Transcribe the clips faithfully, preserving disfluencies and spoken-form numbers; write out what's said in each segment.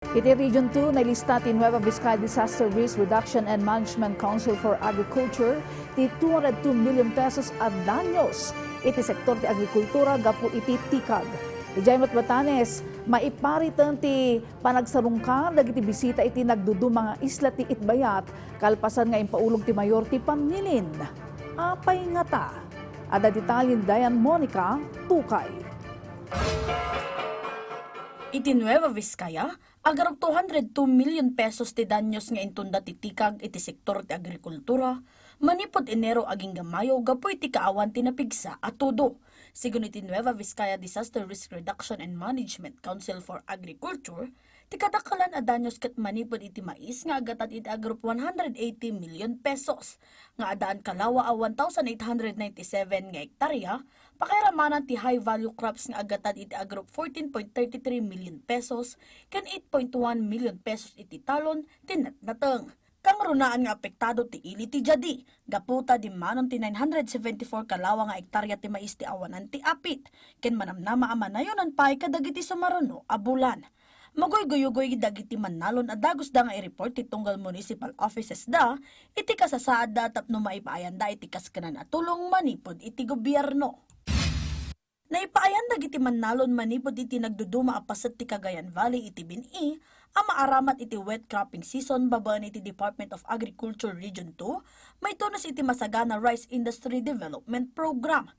Iti Region two, nailista ti Nueva Vizcaya Disaster Risk Reduction and Management Council for Agriculture ti two hundred two million pesos a danyos iti sektor ti agrikultura gapu iti tikag. Idiay met Batanes, maipariten ti panagsarungkar dagiti bisita iti nagduduma nga isla ti Itbayat, kalpasan nga impaulog ti mayor ti pamilin. Apay ngata? Adda detalye ni Diane Monica Tukay. Iti Nueva Vizcaya, agarok two hundred two million pesos ti danyos nga intunda ti tikag iti sektor ti agrikultura manipud Enero agingga Mayo gapu iti kaawan ti napigsa a tudo. Sigun iti Nueva Vizcaya Disaster Risk Reduction and Management Council for Agriculture, ti kadakkelan a danyos ket manipud iti mais nga aggatad iti agarok one hundred eighty million pesos, nga addaan kalawa a one thousand eight hundred ninety-seven nga hektarya, pakairamanan ti high value crops nga aggatad iti agarok fourteen point thirty-three million pesos ken eight point one million pesos iti talon ti natnateng. Kangrunaan nga apektado ti ili ti jadi, gapu ta dimmanon ti nine hundred seventy-four kalawa nga hektarya ti mais ti awanan ti apit, ken manamnama a manayonan pay kadagiti sumaruno a bulan. Maguygoyugoy dagiti mannalon a dagusda nga i-report ti tunggal municipal offices da iti kasasaadda tapno maipaayanda iti kaskenan a tulong manipud iti gobierno. Naipaayan dagiti mannalon manipud iti nagduduma a paset ti Cagayan Valley iti bin-i a maaramat iti wet cropping season babaen iti Department of Agriculture Region two, maitunos iti Masagana Rice Industry Development Program.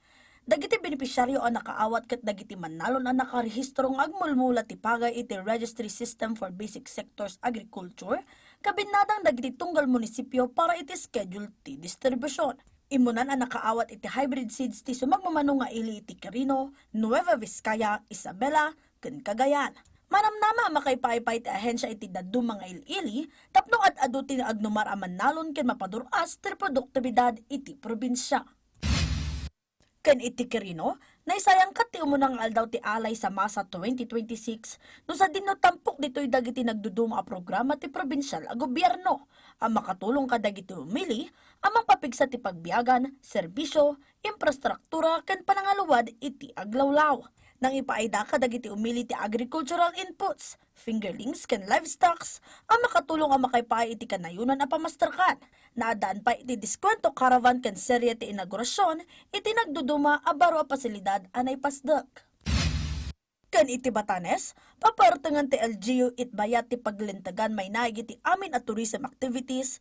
Dagiti benepisyaryo a nakaawat ket dagiti mannalon a nakarehistro nga agmulmula ti pagay iti Registry System for Basic Sectors Agriculture, kabinnadang dagiti tunggal munisipyo para iti schedule ti distribution. Immunan a nakaawat iti hybrid seeds ti sumagmamano nga ili iti Quirino, Nueva Vizcaya, Isabela, ken Cagayan. Manamnama a makaipaipay ti ahensya iti dadduma nga il-ili tapno ad-adu ti agnumar a mannalon ken mapadur-as ti produktibidad iti probinsia. Ken iti Quirino, naisayangkat ti umuna nga aldaw ti Alay sa Masa twenty twenty-six, no sadino tampok ditoy dagiti nagduduma a programa ti probinsial a gobierno a makatulong kadagiti umili a mangpapigsa ti pagbiagan, serbisyo, infrastruktura, ken panangaluad iti aglawlaw. Nangipaayda kadagiti umili ti agricultural inputs, fingerlings ken livestocks a makatulong a makaipaay iti kanayonan a pamasterkan. Naaddaan pay iti Descuento Caravan ken Serie ti inaugurasyon iti nagduduma a baro a pasilidad a naipasdek. Ken iti Batanes, papaertengan ti L G U Itbayat ti paglintegan mainaig iti amin a tourism activities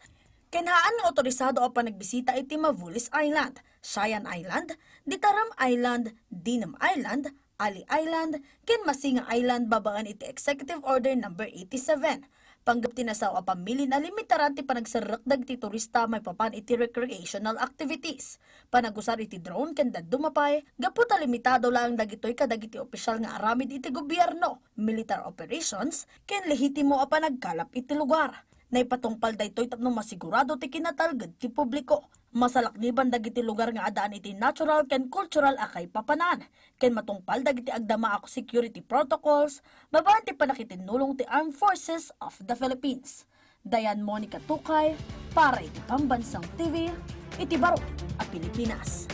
ken haan nga autorisado a panagbisita iti Mavulis Island, Shayan Island, Ditaram Island, Dinem Island, Ali Island, ken Masinga Island babaen iti Executive Order Number eighty-seven. Panggep ti nasao a pamilin a limitaran ti panagserrek dagiti turista maipapan iti recreational activities, panagusar iti drone ken dadduma pay gapu ta limitado laeng dagitoy kadagiti opisyal nga aramid iti gobierno, militar operations, ken lehitimo a panagkalap iti lugar. Naipatungpal daytoy tapno masigurado ti kinatalged ti publiko. Masalakniban dagiti lugar nga addaan iti natural ken cultural a kaipapanan, ken matungpal dagiti agdama a security protocols babaen ti pannakitinnulong ti Armed Forces of the Philippines. Diane Monica Tukay para iti Pambansang T V, iti baro a Pilipinas.